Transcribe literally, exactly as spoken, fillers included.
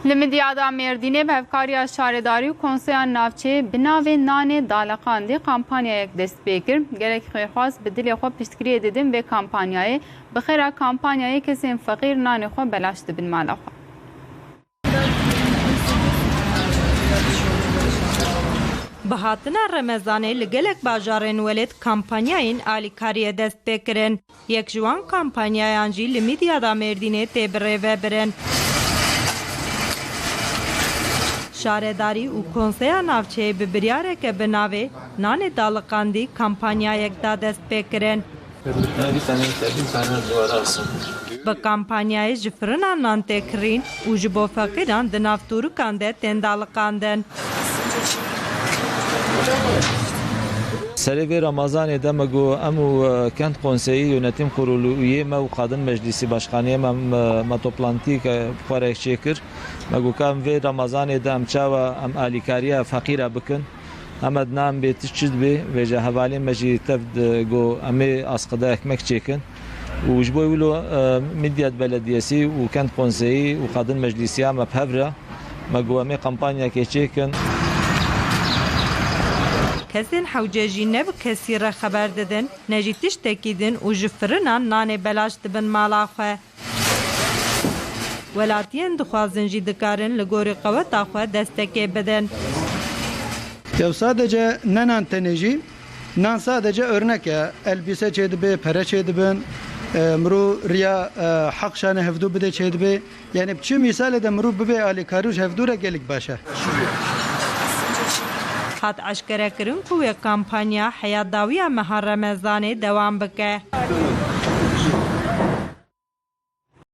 Li Midyada Mêrdînê bi hevkariya şaredarî û konseya navçeyê bi navê Nanê Daliqandî kampanyayek dest pê kir. Gelek xêrxwaz bi dilê xwe piştgiriyê didin vê kampanyayê. Bi xêra kampanyayê kesên feqîr nanê xwe belaş dibin mala xwe. Bi hatina Remezanê li gelek bajarên welêt kampanyayên alîkariyê dest pê kirin. Yek ji wan kampanyayan jî li Midyada Mêrdînê tê birêvebirin. Şaredarî û konseya navçeyê bi biryareke bi navê Nanê Daliqandî kampanyayek da dest pê kirin. Bi kampanyayê ji firinan nan tê kirîn û ji bo feqîran di nav tûrikan de tên daliqandin. Serê vê Ramazanê de me got, em û, e, Kent Konseyî, Yönetim Kurulu, üyê me û Kadın Meclisi Başkaniyê me, em, e, me toplantî ke xwe re çêkir. Me got, ka em vê Ramazanê de em çawa em alîkariya feqîra bikin. Em e dinan bê ti çi dibê, vêca hevalên me jî tev di got, em ê asqida ekmek çêkin. Û ji bo wilo, e, Midyat Belediyesi û Kent Konseyî û Kadın Meclisiya me bi hev re, me got, em ê kampanyakê çêkin. Kesên hewce jî ne bi kesî re xeber didin, ne jî tiştekî din û ji firinan nanê belaş dibin mala xwe. Welatiyên dixwazin jî dikarin li gorî qeweta xwe destekê bidin. Ya sadece ne nan tenê jî, nan sadece örnek e. Elbise çêdibe, pere çêdibin. E, mirû riya, e, heq şanê hevdû bide çêdibe. Yani bi çi misalê de mirû bibe alîkarî û ji hevdû re gelek baş e. Hat eşkerekirin ku wê kampanya heya dawiya meha Remezanê dewam bike.